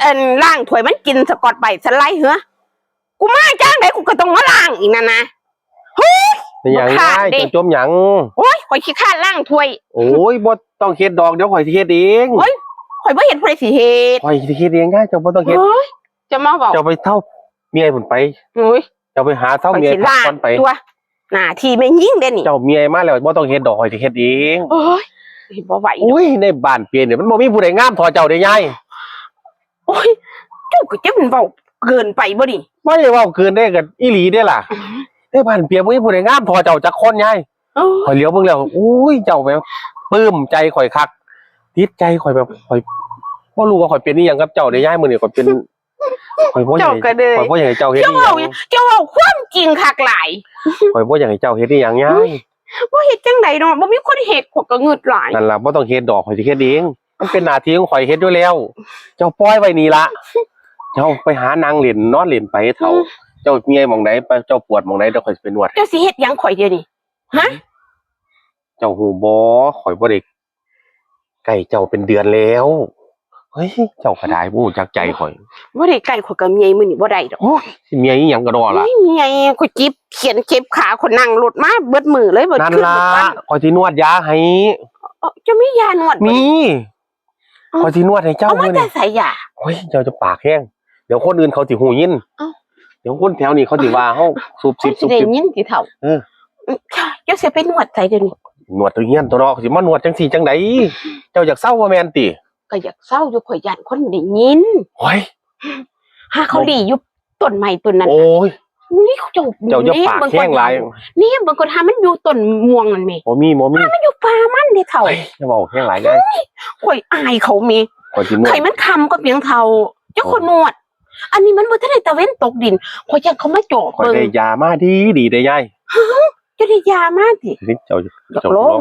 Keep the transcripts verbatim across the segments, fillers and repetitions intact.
อันล้างถ้วยมันกินสะกอตไบรท์สไลด์เหรอ กูมาจ้างไหนกูก็ต้องมาล้างอีกนั่นนะ เฮ้ย เป็นหยัง บ่ขาด ยาย เด้ เจ้าจมหยัง โอ้ยข่อยขี้คร้านล้างถ้วย โอ้ยบ่ต้องเฮ็ดดอก เดี๋ยวข่อยสิเฮ็ดเอง เฮ้ย ข่อยบ่เห็นผู้ใดสิเฮ็ด ข่อยสิเฮ็ดเองยาย เจ้าบ่ต้องเฮ็ด เฮ้ยจะมาเว้า เจ้าไปเท่าเมียพุ่นไป โอ้ย เจ้าไปหาเท่า ข่อย เมีย สิล้าง ก่อนไป ตัวหน้าที่แม่หญิงเด้นี่ เจ้าเมียมาแล้วบ่ต้องเฮ็ดดอก ข่อยสิเฮ็ดเอง โอ้ยบ่ไหว อุ้ยในบ้านเปลี่ยนเนี่ยมันบ่มีผู้ใดงามเท่าเจ้าเด้ยาย โอ้ยเจ้าก็จะมันเว้าเกินไปบ่นี่ บ่ได้เว้าเกินเด้ ก็อีหลีเด้ล่ะในบ้านเปลี่ยนบ่มีผู้ใดงามเท่าเจ้าจักคนยาย เออ ข่อยเหลียวเบิ่งแล้ว อุ้ย เจ้าแม่งปลื้มใจข่อยคัก ติดใจข่อยแบบ ข่อยบ่รู้ว่าข่อยเป็นอีหยังกับเจ้าเด้ยาย มื้อนี้ข่อยเป็น ข่อยบ่อยาก เจ้าก็เลย ข่อยบ่อยากให้เจ้าเฮ็ด เจ้า อีหยั เว้าง เจ้าเว้าความจริงคักหลาย ข่อยบ่อยากให้เจ้าเฮ็ดอีหยังยาย บ่เฮ็ดจังได๋เนาะ บ่มีคนเฮ็ดข่อยก็งึดหลาย นั่นล่ะบ่ต้องเฮ็ดดอก ข่อยสิเฮ็ดเอง มันเป็นหน้าที่ของข่อยเฮ็ดอยู่แล้ว เจ้าปล่อยไว้นี่ล่ะ เจ้าไปหานั่งเล่นนอนเล่นไปเฒ่า เจ้าเมื่อยหม่องใดไป เจ้าปวดหม่องใด เดี๋ยวข่อยสิไปนวด เจ้าสิเฮ็ดหยังข่อยเดี๋ยวนี้ ฮะ เจ้าฮู้บ่ ข่อยบ่ได้ใกล้เจ้าเป็นเดือนแล้ว เฮ้ย เจ้าก็ได้บ่รู้จักใจข่อย บ่ได้ใกล้ข่อยก็เมื่อยมื้อนี้บ่ได้ดอก โอ้ย สิเมื่อยอีหยังก็ดอล่ะ เฮ้ยเมื่อยข่อยเจ็บแขนเจ็บขาข่อยนั่งรถมาเบิดมื้อเลยเบิด นั่น ขึ้น ล่ะ เบิดวัน ข่อยสินวดยาให้ เอ้าเจ้ามียานวดบ่ มี เอ้า ข่อยสินวดให้เจ้า เอามา มื้อ แต่ นี้ ไสยา โอ้ย เจ้าจะปากแฮง เดี๋ยวคนอื่นเขาสิฮู้ยิน เอ้า เดี๋ยวคนแถวนี้เขาสิว่าเฮาซุบซิบ เขาสิ ซุบ ได้ ซิบ ยินสิเฒ่า เออ เจ้าสิไปนวดไสเดี๋ยวนี้ นวดตรงเฮียนตัวเนาะ สิมานวดจังซี่จังใด เจ้าอยากเซาบ่แม่นติ ก็อยากเซาอยู่ข่อยย่านคนได้ยิน โอ้ย หาเขาดีอยู่ต้นไม้ต้นนั้น โอ้ย นี่เจ้า เจ้าจะปากแฮงหลาย นี่เบิ่งก่อนหามันอยู่ต้นม่วงนั่นแหม บ่มีบ่มี มันอยู่ป่ามันเด้เฒ่า เฮ้ยอย่าเว้าแฮงหลายเลย ข่อยอายเขาแหม ข่อยสินวด ไข่มันคำก็เพียงเท่า เจ้าคนนวด อันนี้มันบ่ทันได้ตะเวนตกดินข่อยย่านเขามาจอบ ข่อย เบิ่ง ได้ยามาดีดีได้ยาย เจ้าได้ยามาติ นี่เจ้า อยาก เจ้า ลอง ลอง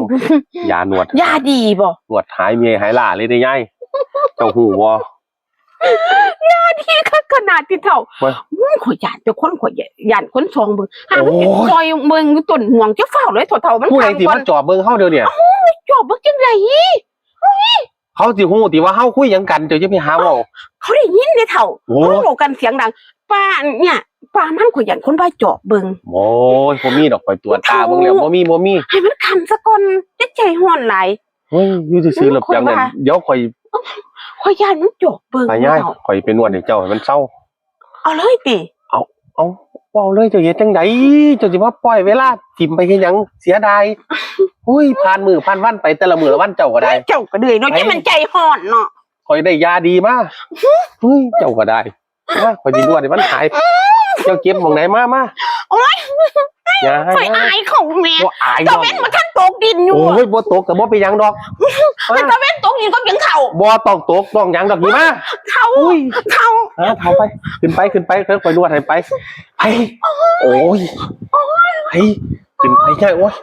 ยานวด ยาดีบ่ นวดหายเมื่อยหายล้าเลยได้ยาย เจ้าฮู้บ่ ดีคักขนาดที่เฒ่า ว่า อืมข่อยย่านเจ้าคนข่อยย่านคนซองเบิ่งหามัน โอ้ย ซอยเบิ่งอยู่ต้นม่วงเจ้าฟ้าวเลยเฒ่าๆมัน ผู้ใดสิ ก่ มาจอบเบิ่งเฮาเดี๋ยวนี้ จอบเบิ่งจังได๋ เขาสิฮู้ติว่าเฮาคุยหยังกัน เจ้าจะไปหาเว้า เขาได้ยินเด้เฒ่า โอ้ เขาเว้ากันเสียงดังป่าเนี่ยป่ามันข่อยย่านคนว่าจอบเบิ่ง โอ้ยบ่มีดอก ข่อยตรวจตาเบิ่งแล้ว บ่มีบ่มี ให้มันคำซะก่อนจะใจฮ้อนหลาย เฮ้ยอยู่ซื่อๆแล้ว ข่อย จังนั้น ว่า เดี๋ยวข่อย ข่อยย่านมันจอบเบิ่ง ไปยาย เฒ่า ข่อยไปนวดให้เจ้าให้มันเซา เอาเลยติ เอาเว้าเลย เจ้าเฮ็ดจังใด เจ้าสิมาปล่อยเวลาถิ่มไปเฮ็ดหยัง เสียดาย อุ้ย ผ่านมื้อผ่านวันไปแต่ละมื้อละวัน เจ้าก็ได้ เจ้าก็เดือยเนาะ ไป จะมันใจฮ้อนเนาะ ข่อยได้ยาดีมาเฮ้ย เจ้าก็ได้มา ข่อยสินวดให้มันหาย เจ้าเจ็บหม่องไหน มามา โอ๊ย อย่าให้ ข่อยอายเขาแม่ บ่อายด ตะ อก เวนมาทันตกดินอยู่ โอ้ยบ่ตกก็บ่เป็นหยังดอก แต่ตะเวนตกดินก็เพียงเฒ่า บ่ต้องตกต้องหยังดอกนี่มา เฒ่า อุ้ย เฒ่า เออเฒ่าไป ขึ้นไป ขึ้นไป ค่อยๆนวดให้ไป ไป โอ้ย ไป ขึ้นไปใช่ โอ้ย